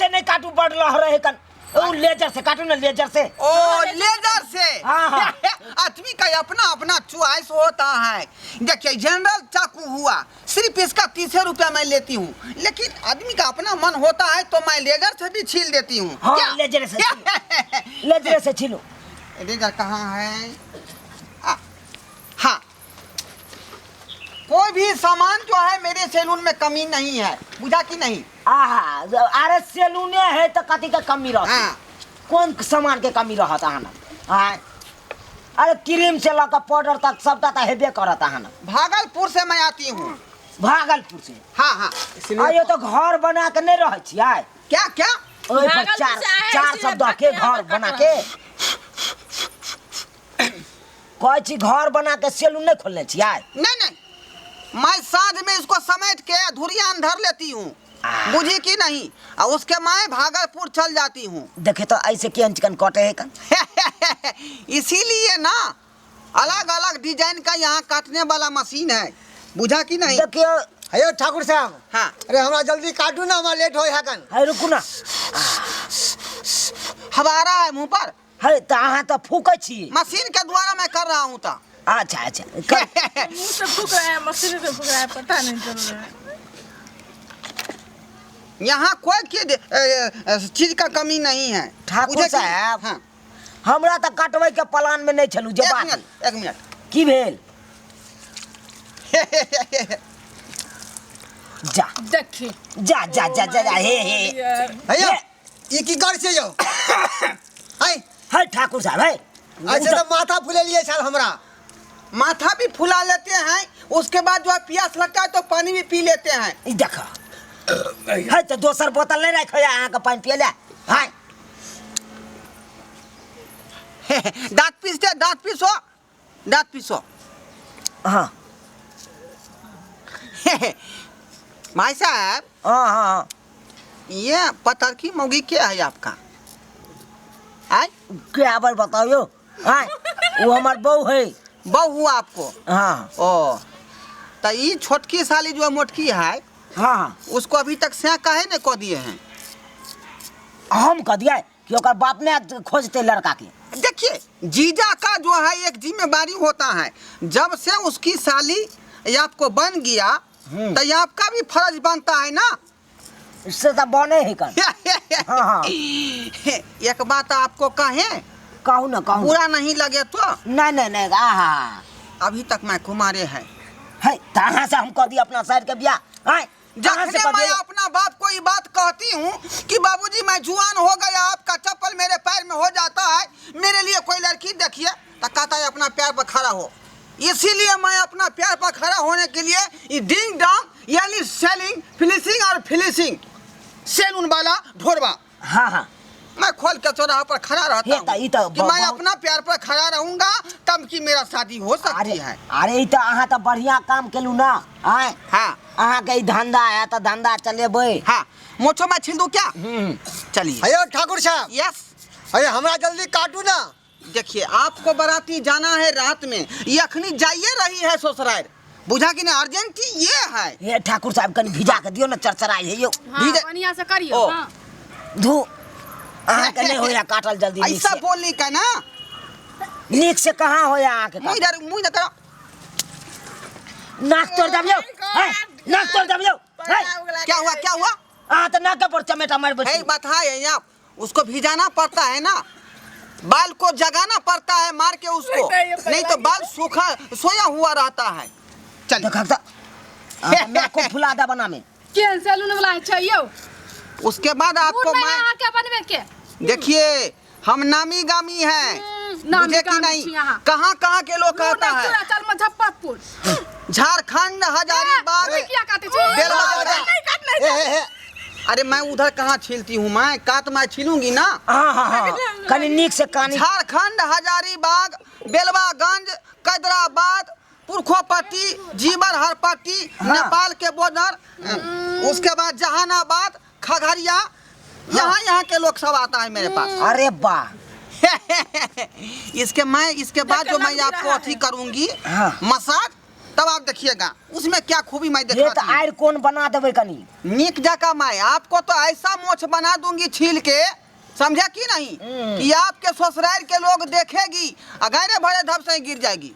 ऐसे नहीं काटू, बड़ लहर है कन। ओ लेजर से काटू ना, लेजर से। ओ लेजर से। हाँ, हाँ। आदमी का अपना अपना चॉइस होता है। देखिए जनरल चाकू हुआ, सिर्फ इसका 30 रुपया मैं लेती हूँ, लेकिन आदमी का अपना मन होता है तो मैं लेजर से भी छील देती हूँ। हाँ, क्या? लेजर से छीलो। लेजर से छीलो। लेजर कहाँ है? हाँ, कोई भी सामान जो है मेरे सैलून में कमी नहीं है, बुझा कि नहीं? आहा, अरे सैलूने है तो कथी के कमी रहत? हाँ। कोन सामान के कमी रहत अहाँ? हाँ, अरे क्रीम से लऽ कऽ पाउडर तक सबटा तऽ हेबे करत अहाँ। भागलपुर से मैं आती हूँ। भागलपुर से? हाँ हाँ। आयो तो घर बना के नहीं रहै छियै? क्या क्या? ओहि पर भागलपुर चार से आए चार इसीलिए सौ दऽ के भागलपुर घर बना के कहै छी, घर बना के सैलून नहीं खोलने छियै? नहीं नहीं, मैं साँझ में इसको समेट के धुरियान धर लेती हूँ, बुझी कि नहीं? और उसके मैं भागलपुर चल जाती हूँ। देखे तो ऐसे केहन चिकन कटे है कन। इसीलिए ना अलग अलग डिजाइन का यहाँ काटने वाला मशीन है, बुझा कि नहीं? देखियो। हेयो ठाकुर साहब। हाँ। अरे हमरा जल्दी काटू ना, हमरा लेट होय है कन। है रुकू ना। हवा आ रहा है मुंह पर। है तो अहाँ तो फूकै छी। मशीन के द्वारा मैं कर रहा हूँ तो। अच्छा अच्छा, मुंह से फूक रहा है, मशीन से फूक रहा है, पता नहीं चल रहा है। यहाँ कोई चीज का कमी नहीं है ठाकुर बुझे कि- साहब। हाँ। हमरा तऽ कटबै के प्लान में नहीं छलू जे एक बात। मिनट, एक मिनट। की भेल? जा। देखी। जा जा जा जा जा, हे हे। यार। हेयो, ई की कर छै यौ? है है ठाकुर साहब, है ऐसे तो माथा फुलेलिए छल हमरा। माथा भी फुला लेते हैं, उसके बाद जो है प्यास लगता है तो पानी भी पी लेते हैं। ई देख, है तो दोसर बोतल नहीं राखो अहाँ के पानि पिए ले। है दांत पीस दे, दांत पीसो, दांत पीसो। हाँ। भाई साहब। हाँ हाँ हाँ। ये पतरकी मौगी क्या है आपका? आय? क्या बार बताओ यो? आय, वो हमार बहू है। बहू हुआ आपको? हाँ। ओ तो ये छोटकी साली जो मोटकी है, हाँ, उसको अभी तक से काहे ने कह दिए हैं? हम कह दिया कि ओकर बाप ने खोजते लड़का के। देखिए जीजा का जो है एक जिम्मेदारी होता है, जब से उसकी साली ये आपको बन गया तो ये आपका भी फर्ज बनता है ना। इससे तो बने ही कर। हाँ, हाँ। एक बात आपको कहें? कहू ना, कहू। बुरा नहीं लगे तो? नहीं नहीं नहीं, आहा। अभी तक मैं कुमारे है। है कहाँ से हम कह दिए अपना साइड के बियाह? आय, कहाँ से जखने कह मैं दिए? अपना बाप को ये बात कहती हूँ कि बाबूजी मैं जुआन हो गया, आपका चप्पल मेरे पैर में हो जाता है, मेरे लिए कोई लड़की देखिए, तो कहता है अपना पैर पर खड़ा हो। इसीलिए मैं अपना पैर पर खड़ा होने के लिए ये डिंग डांग यानी सेलिंग फिनिशिंग और फिनिशिंग सैलून वाला ढोरबा, हाँ हाँ, मैं खोल के चौराहा पर खड़ा रहता ये तो- हूँ ये तो कि मैं अपना पैर पर खड़ा रहूंगा तब की मेरा शादी हो सकती अरे है। अरे ई तो अहाँ तो बढ़िया काम केलू ना। आय। हाँ। अहाँ के ई धंधा है तो धंधा चलेबै। हाँ, मोछो मैं छील दूं क्या? चलिए। हेयो ठाकुर साहब। यस। अरे हमरा जल्दी काटू ना। देखिए आपको बाराती जाना है रात में, ये अखनी जाइए रही है ससुराल, बुझा कि नहीं? अर्जेंटी ये है। हे ठाकुर साहब कनी भिजा के दियो ना, चरचराई है यो। हाँ, भिजा- बढ़िया से करियो, ओ। हाँ। धू अहाँ के नहीं होया काटल जल्दी नीक ऐसा से। बोलने का ना। नीक से कहाँ होया अहाँ के मुँह काटल? इधर, मुँह इधर करो। नाक तोड़ दबियो। हे, नाक तोड़ दबियो। हे। क्या हुआ, क्या हुआ? अहाँ तो नाक पर चमेटा मार बैठे। हे, बात है यहाँ, उसको भिजाना पड़ता है ना, बाल को जगाना पड़ता है मार के उसको, लगता है ये नहीं तो बाल सूखा सोया हुआ रहता है। चल। देखा तो, अहाँ नाक को फुला दे बना में। केहन सैलून वाला है छै यौ? उसके बाद आपको बूढ़ मैं नहीं अहाँ के बनबे के। देखिए हम नामी गामी हैं, नामी मुझे कि गामी नहीं? छी अहाँ। कहाँ कहाँ के लोग बूढ़ आता नहीं, है? चूड़ा चल मुजफ्फरपुर, झारखंड, हजारीबाग, ए, किया काटे छी? बेलवा। नहीं काटना है। ए, ए, ए। अरे मैं उधर कहाँ छीलती हूँ, मैं काट मैं छीलूंगी ना। हाँ, हाँ, हाँ। कनी नीक से कानी। झारखंड, हजारीबाग, बेलवागंज, कैदराबाद, पुरखोपट्टी, जीवर हरपट्टी, हाँ। नेपाल के बॉर्डर, उसके बाद जहानाबाद, खगड़िया, यहाँ यहाँ के लोग सब आता है मेरे पास। अरे वाह। इसके मैं इसके बाद जो मैं लग भी आपको रहा अथी है। करूंगी हाँ। मसाज, तब आप देखिएगा उसमें क्या खूबी मैं ये दिखाती तऽ हूँ। आरि कोन बना देबै कनी। नीक जका मैं आपको तो ऐसा मोछ बना दूंगी छील के, समझा कि नहीं, कि आपके ससुराल के लोग देखेगी अगैरे भरे धप से ही गिर जाएगी।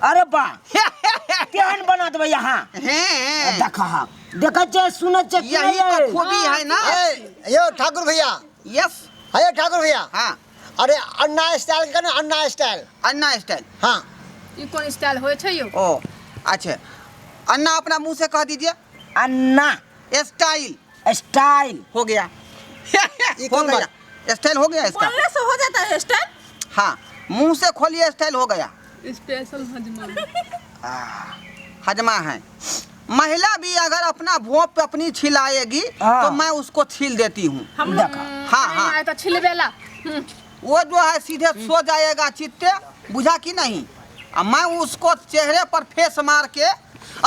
अरे बा, केहन बना देबै अहाँ? हैं। देखा, देखै छियै, सुनै छियै कि यही नहि? तो खूबी है ना। ए, यो ठाकुर भैया। यस। अरे ठाकुर भैया। हाँ। अरे अन्ना स्टाइल का ना, अन्ना स्टाइल। अन्ना स्टाइल। हाँ। ई कोन स्टाइल होय छै यौ? ओ अच्छा, अन्ना अपना मुंह से कह दीजिए। अन्ना स्टाइल। स्टाइल हो गया। ये हो कौन गया बात? स्टाइल हो गया इसका। बोलने से हो जाता है स्टाइल? हाँ, मुंह से खोलिए, स्टाइल हो गया। स्पेशल हजमा। हजमा है। महिला भी अगर अपना भोंप पे अपनी छिलाएगी हाँ। तो मैं उसको छील देती हूँ। हम लोग देखा। हाँ, हाँ। आए तो छिलबेला। वो जो है सीधे सो जाएगा चित्ते, बुझा कि नहीं, और मैं उसको चेहरे पर फेस मार के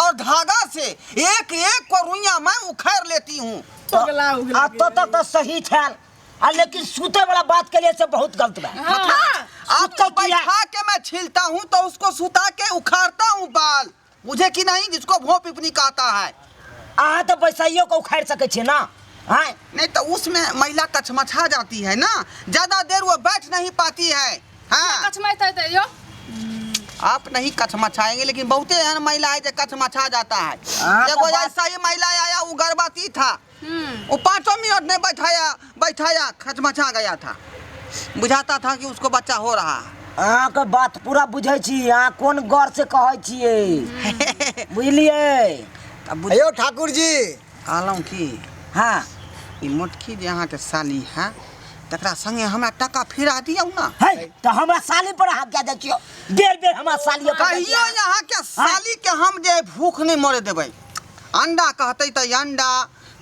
और धागा से एक एक को रुइया मैं उखेर लेती हूँ। उगला उगला। आ तो तक तो सही छल, आ लेकिन सूते वाला बात के लिए से बहुत गलत बा। हाँ। आपको सुते किया? बैठा के मैं छीलता हूँ तो उसको सुता के उखाड़ता हूँ बाल, बुझे कि नहीं, जिसको भोंप पिपनी कहता है। अहाँ तो बैसाइयो के उखाड़ि सकै छियै ना? हाँ। नहीं तो उसमें महिला कचमछा जाती है ना, ज्यादा देर वो बैठ नहीं पाती है। हाँ। कचमछाते है यो? आप नहीं कचमछाएंगे, लेकिन बहुते एहन महिला है जो कचमछा जाता है। हाँ, तो एगो बात- ऐसा ही महिला आया, वो गर्भवती था, वो 5 मिनट नहीं बैठाया, बैठाया खचमछा गया था, बुझाता था कि उसको बच्चा हो रहा है। अहाँके बात पूरा बुझै छी, अहाँ कोन गौर से कहै छियै, बुझलियै? तब बुझ- यो ठाकुर जी। कहलहुँ कि हाँ। ई मोटकी जे अहाँके साली है तकरा संगे हमरा टाका फिरा दियौ ना। है तऽ हमरा साली पर अहाँ क्या जाइ छियै? बेर बेर हमरा साली पर जाइ कहियो छियै। अहाँके साली के हम जे भूख नहीं मरे देबै। अंडा कहतै तऽ अंडा,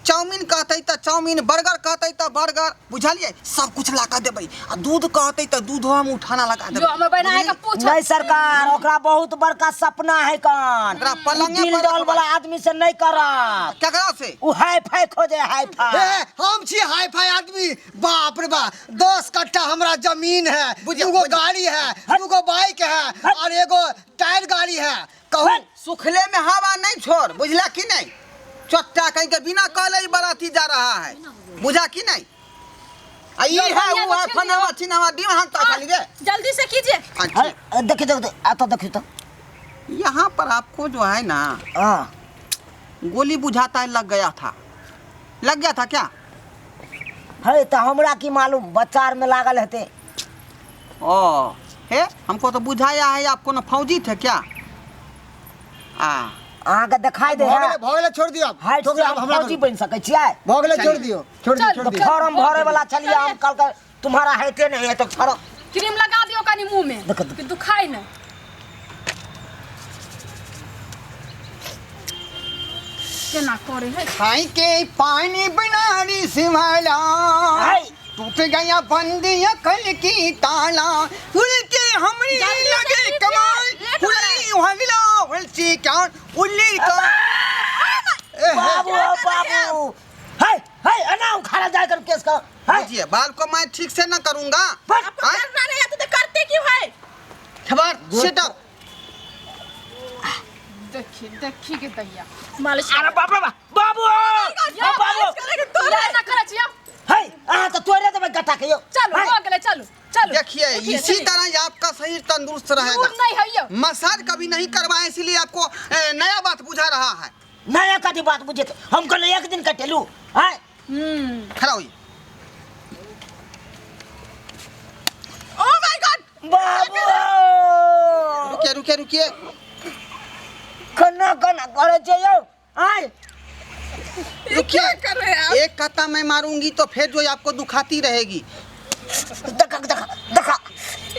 चाउमीन कहतै तऽ चाउमीन, बर्गर कहतै तऽ बर्गर, बुझलियै, सब कुछ ला कऽ देबै। आ दूध कहतै तऽ दूधो हम उठाना लगा देबै। जो हमर बहिना है के पूछ। नहीं सरकार, ओकरा बहुत बड़का सपना है कान। ओकरा पलंगे दिल पर डोल रखबै। वाला आदमी से नहीं करत। केकरा से? उ हाई फाई खोजे, हाई फाई। ए, हम छी हाई फाई आदमी। बाप रे बाप, 10 कट्ठा हमरा जमीन है, बुझिया, दूगो बुझिया। गाड़ी है, दूगो बाइक है और एगो टायर गाड़ी है। कहू। सुखले में हवा नहीं छोड़, बुझला कि नहीं? चट्टा कहीं के बिना कहले ही बराती जा रहा है, बुझा कि नहीं? आ ई जो है, बढ़िया वो है, तो फनावा चिनावा दिमाग तक खाली रे। जल्दी से कीजिए। अच्छा। है, देखिए, देखिए, आ तो देखिए तो। यहाँ पर आपको जो है ना, हाँ। गोली बुझाता है लग गया था, लग गया था क्या? है तो हमरा की मालूम, बच्चा आर में लागल हेते। ओ हे, हमको तो बुझाया है आप कोनो फौजी थे क्या? आ अहाँके देखाई दे भऽ है। गेलै, भऽ गेलै, छोड़ दियौ आब। हाइट छोड़ से दियौ, हम आब हमरा फौजी बनि सकै छियै। भऽ गेलै, छोड़ दियौ, छोड़ दियौ, छोड़ तो दियौ। फॉर्म भरे वाला छलियै हम, कल के तुम्हारा हेते नहीं है तो फॉर्म। क्रीम लगा दियो कनी मुंह में, देखो, देखो। कि दुखाई नहीं। केना करे है? खाई के पानी बनारी सिवाला, हाय। टूट गया बंदी अकल की ताला, उड़ के हमरी जल्दी से लगे कीजिए, कमाल, लेट हो रहा है। उल्ली हगला उल्ची क्या उल्ली का। बाबू, ओ बाबू। हाय, हाय, अना उखाड़ा जाए कर केस का। हाय। बुझिए, बाल को मैं ठीक से ना करूंगा। बस। आपको करना नहीं आता तो करते क्यों है? खबर, सिट अप। देखी, देखी के दैया। मालिश अरे बाप रे बाप, बाबू, ओ बाबू। या ना करै छियै। हाय, अहाँ तो तोड़े देबै गट्टा के यौ। चलो, हाय। हो गेलै, चलू, चलू। देखिए, उठिए, इसी चलिए। तरह ही आपका शरीर तंदुरुस्त रहेगा। दूर नहीं है यो। मसाज कभी नहीं करवाए, इसलिए आपको नया बात बुझा रहा है। नया कथी बात बुझे? हम कहले एक दिन कटेलू। हाय। खड़ा होइए। ओ my God. बाबू। रुकिए, रुकिए, रुकिए। कना कना करे छै यौ? आय। रुकिए। क्या कर रहे हैं आप? एक कत्ता मैं मारूंगी तो फिर जो आपको दुखाती रहेगी। देखा, देखा, देखा।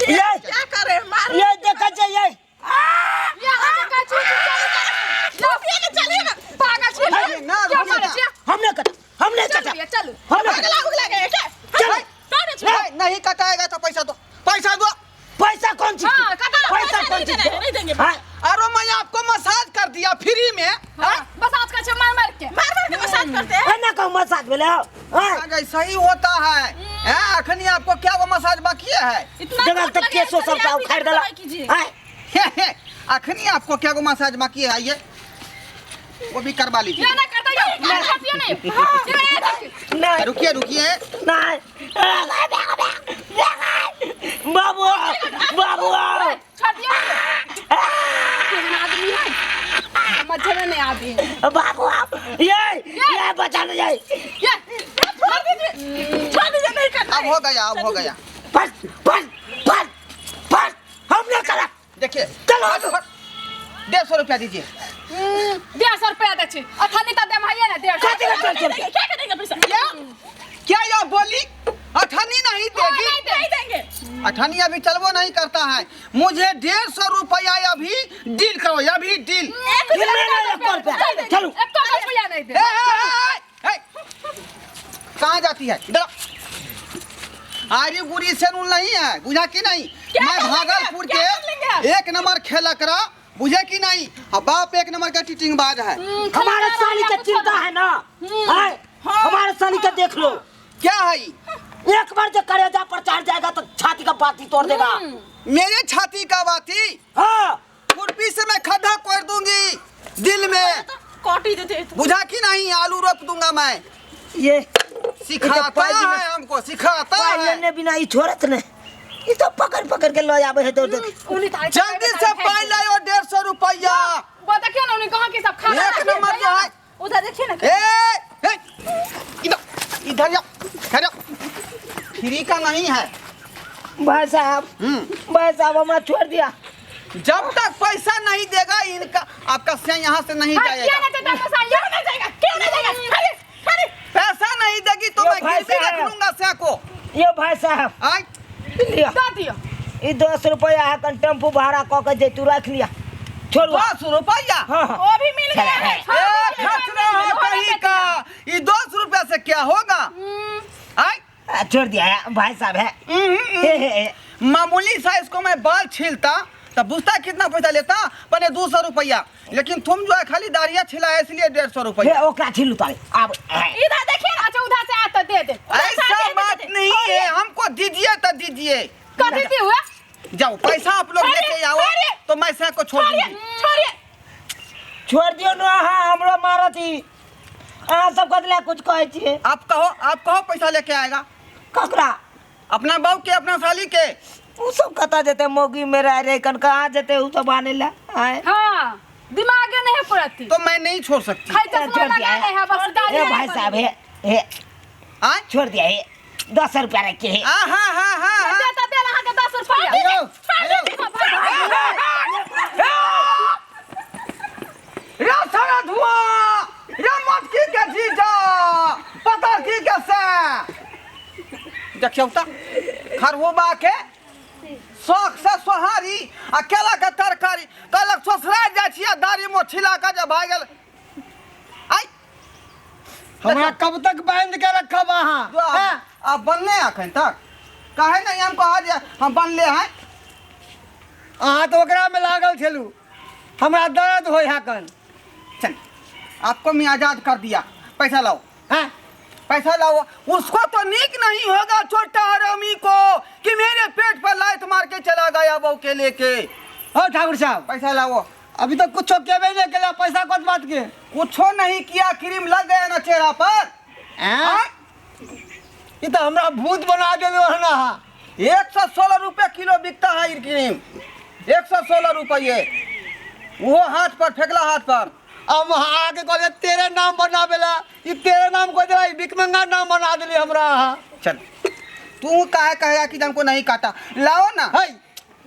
ये क्या कर रहे हैं? मार। ये देखा छै ये। ये आगे का छू, छू, छू, छू, छू। ये चलिए ना, पागल छी। अरे ना, क्या रुकिए मारे ना। छियै? हमने कटा, हमने चलू कटा। भैया, चलू। हमने उगला, उगला गए क्या? चलो। कौन है? नहीं, नहीं कटाएगा तो पैसा दो, पैसा दो। पैसा कौन चीज? हाँ, कटा, पैसा पैसा कौन नहीं चीज? देना है, नहीं देंगे। हाँ। अरे मैं आपको मसाज कर दिया फ्री में। हाँ, मसाज कर छे, मार मार के। मार मार के मसाज करते हैं। एना कहूँ मसाज भेलै हौ? हाँ। आज ऐसा ही होता है। हाँ, अखनी आपको क्या वो मसाज बाकी है? इतना जगह चोट तक लगे, केसो चलिए, सबटा आप उखाड़ि इधर देलक। दवाई कीजिए। हाँ। अखनी आपको क्या गो मसाज बाकी है, आइए वो भी करवा लीजिए। ये ना करता ये छाती नहीं। ये देखिए। नहीं। रुकिए रुकिए। नहीं बाबू बाबू छाती केहन आदमी है, समझ में नहीं आती है। बाबू ये बचा ले ये ये छोड़ दीजिए, छोड़ दीजिए, नहीं करना। अब हो गया, अब हो गया। बस बस बस बस, हमने करा। देखिए चलो। 150 रुपया दीजिए। 150 रुपया दे छी अथनी त देम है ना 150। कथी के चल चल क्या करेंगे पैसा? क्या क्या यह बोली अठनी नहीं देगी? नहीं नहीं देंगे। अठनी अभी चलबो नहीं करता है। मुझे 150 रुपया अभी डील करो, अभी डील। नहीं, एक रुपया चलो। एक रुपया नहीं दे। ए, ए, ए, ए, कहाँ जाती है? इधर आरी गुरी से नून नहीं है, बुझा कि नहीं? क्या मैं कर लेंगे? भागलपुर क्या कर लेंगे के एक नंबर खेला करा, बुझे कि नहीं? अब बाप एक नंबर का टीटिंगबाज है। हमारे साली का चिंता है ना, है? हमारे साली का देख लो क्या है। एक बार जो करेजा पर चढ़ जाएगा तो छाती का बाती तोड़ देगा। मेरे छाती का बाती? हाँ। खुरपी से मैं खड्डा कोर दूंगी दिल में, काटी देते। बुझा कि नहीं? आलू रोप दूंगा मैं। ये सिखाता है हमको, सिखाता है। लेने बिना ये छोड़त नहीं, ये तो पकड़ पकड़ के ले आवे है दौड़ दौड़। जल्दी से पाई लाओ 150 रुपया। वो देखियो ना उन्हें कहाँ की सब खा एक नंबर जो है उधर देखिए ना। ए, ए, इधर इधर जाओ, इधर जाओ। फ्री का नहीं है भाई साहब। भाई साहब हमरा छोड़ दिया। जब तक पैसा नहीं देगा इनका आपका से यहाँ से नहीं जाएगा। क्यों नहीं जाएगा? क्यों नहीं जाएगा? क्यों नहीं जाएगा? अरे अरे पैसा नहीं देगी तो मैं भाई गिरवी रख साहब। लूंगा से को। ये भाई साहब आय लिया दे दियो। ये 10 रुपया है, कन टेम्पू भाड़ा क के जे तू रख लिया। छोड़ 10 रुपया। हाँ हाँ वो भी मिल गया है। ए खर्च है कहीं का, ये 10 रुपया से क्या होगा? आय छोड़ दिया है भाई साहब है। हे हे हे। मामूली सा इसको मैं बाल छीलता तब बुझता कितना पैसा लेता, पने 200 रुपया। लेकिन तुम जो है खाली दाढ़िया छिला है इसलिए 150 रुपया। हे ओकरा छिलू तारे अब इधर देखिए ना। अच्छा उधर से आता दे दे। ऐसा बात नहीं है, हमको दीजिए तो दीजिए। कथी दी हुआ? जाओ पैसा आप लोग लेके आओ तो मैं से को छोड़ दूंगी। छोड़िए छोड़ दियो ना। हाँ हमरो मारत ही अहाँ सब कथी कुछ कहै छियै। आप कहो, आप कहो पैसा लेके आएगा। ककरा? अपना बहू के, अपना साली के। उ सब कतऽ जेतै? मौगी में रह रहे कन कहाँ जेतै उ सब आने ला? आए हाँ दिमाग नहीं पड़ती तो मैं नहीं छोड़ सकती। खाई चश्मा छोड़ दिया लगा ले है बस दाढ़ी ए भाई साहब हे हे आय छोड़ दिया हे 10 रुपया रखे हे। हाँ हाँ हाँ हाँ देता दे रहा के 10 रुपया। हेलो हेलो रा सारा धुआं रा मटकी के जीजा पता की कैसे देखियो त खरहुबा के शौक से सोहारी आ केला के तरकारी कहलक ससुरा जाइ छियै दाढ़ी मोछ छिला के जे भागि गेल। आइ हमरा कब तक बांध के रखब अहाँ? जो आप बनले अखन तक काहे नहीं हम कहा जे हम बनले हैं। अहाँ तो ओकरा में लागल छलू, हमरा दर्द होय है कन। चल आपको मैं आजाद कर दिया, पैसा लाओ। हैं पैसा लाओ। उसको तो नीक नहीं होगा छोटा हरामी को कि मेरे पेट पर लात मार के चला गया वो के लेके। हो ठाकुर साहब पैसा लाओ। अभी तो कुछ केबे नहीं केला, पैसा कौन बात के? कुछो नहीं किया, क्रीम लग गया ना चेहरा पर। हैं ये तो हमरा भूत बना देलो है ना। 116 रुपये किलो बिकता है ये क्रीम, 116 रुपये। वो हाथ पर फेंकला हाथ पर। अब वहाँ आके कहले तेरे नाम बनावेला, ये तेरे नाम कह देला, भिखमंगा नाम बना देली हमरा। चल तू काहे कहेगा कि हमको नहीं काटा? लाओ ना। है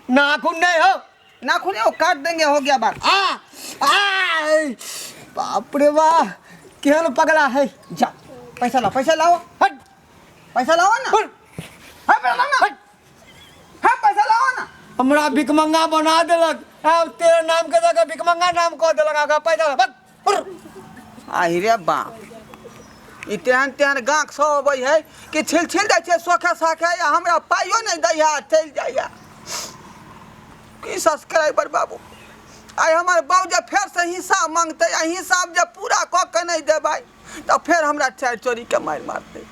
नाखून नहीं हो, नाखून वो काट देंगे, हो गया बात। आ आ बाप रे वाह केहन पगला है। जा पैसा लाओ, पैसा लाओ, हट पैसा लाओ ना। हट हाँ पैसा लाओ ना, हाँ पैसा लाओ ना। हमरा भिखमंगा बना देलक, अब तेरे नाम के जगह भिखमंगा नाम कह देलक। आगा पैसा बस। आहि रे बाप, ई तेहन तेहन गाँक सब अबै है कि छिल छिल जाइ छै सोखे साखे, या हमरा पाइयो नहि दै है चलि जाइए। की सब्सक्राइबर बाबू, आइ हमर बाबू जे फेरसँ हिसाब मांगतै आ हिसाब जे पूरा कऽ के नहि देबै तऽ फेर हमरा चारि चोरीके मारि मारतै।